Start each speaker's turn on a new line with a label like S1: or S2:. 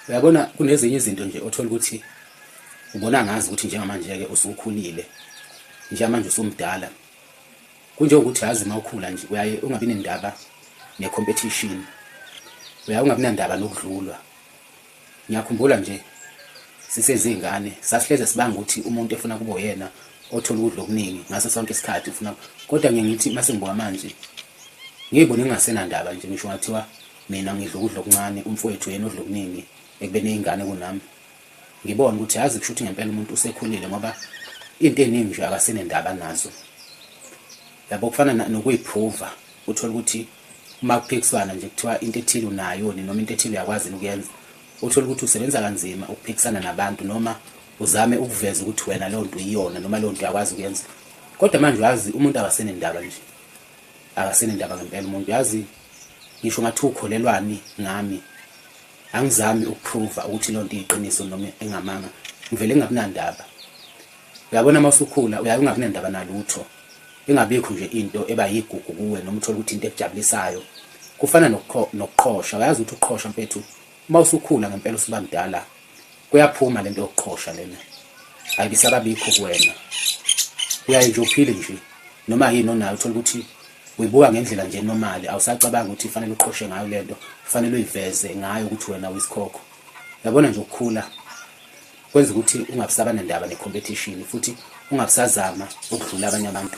S1: Uyabona kunezinye izinto nje othola ukuthi ubona ngazi ukuthi njengamanje-ke usukhulile, njengamanje usumdala. Kunjengokuthi yazi uma ukhula nje uyaye ungabi nendaba ne-competition, uyaye ungabi nandaba nokudlulwa. Ngiyakhumbula nje sisezingane sasihleze sibanga ukuthi umuntu efuna kube uyena othola ukudla okuningi ngaso sonke isikhathi ufuna, kodwa ngiye ngithi uma sengibuka manje ngiyibone ngingasenandaba nje, ngisho ngathiwa mina ngidla ukudla okuncane, umfowethu yena odla okuningi ekubeni eyingane kunami. Ngibone ukuthi yazi kusho ukuthi ngempela umuntu usekhulile ngoba into eningi nje akasenendaba nazo. Yabo kufana nokuyiphruva, uthole ukuthi uma kuphikiswana nje kuthiwa into ethile unayo noma into ethile uyakwazi ukuyenza, uthole ukuthi usebenza kanzima ukuphikisana nabantu noma uzame ukuveza ukuthi wena leyo nto uyiyona noma leyo nto uyakwazi ukuyenza. Kodwa manje uyazi umuntu akasenendaba nje, akasenendaba ngempela umuntu. Uyazi ngisho ngathi ukholelwani ngami, angizami ukuprova ukuthi leyo nto iyiqiniso noma engamanga, ngivele ngingabinandaba. Uyabona uma usukhula uyaye ungabi nandaba nalutho, ingabikho nje into eba yigugu kuwe noma uthole ukuthi into ekujabulisayo. Kufana nokuqhosha, uyazi ukuthi ukuqhosha mfethu uma usukhula ngempela usuba mdala kuyaphuma lento yokuqhosha lena, ayibisababikho kuwena. Uyaye nje uphile nje noma yini onayo, uthole ukuthi uyibuka ngendlela nje normally, awusacabanga ukuthi kufanele uqhoshe ngayo lento, kufanele uyiveze ngayo ukuthi wena uyisikhokho. Uyabona nje ukukhula kwenza ukuthi ungabisaba nendaba ne-competition futhi ungabisazama ukudlula abanye abantu.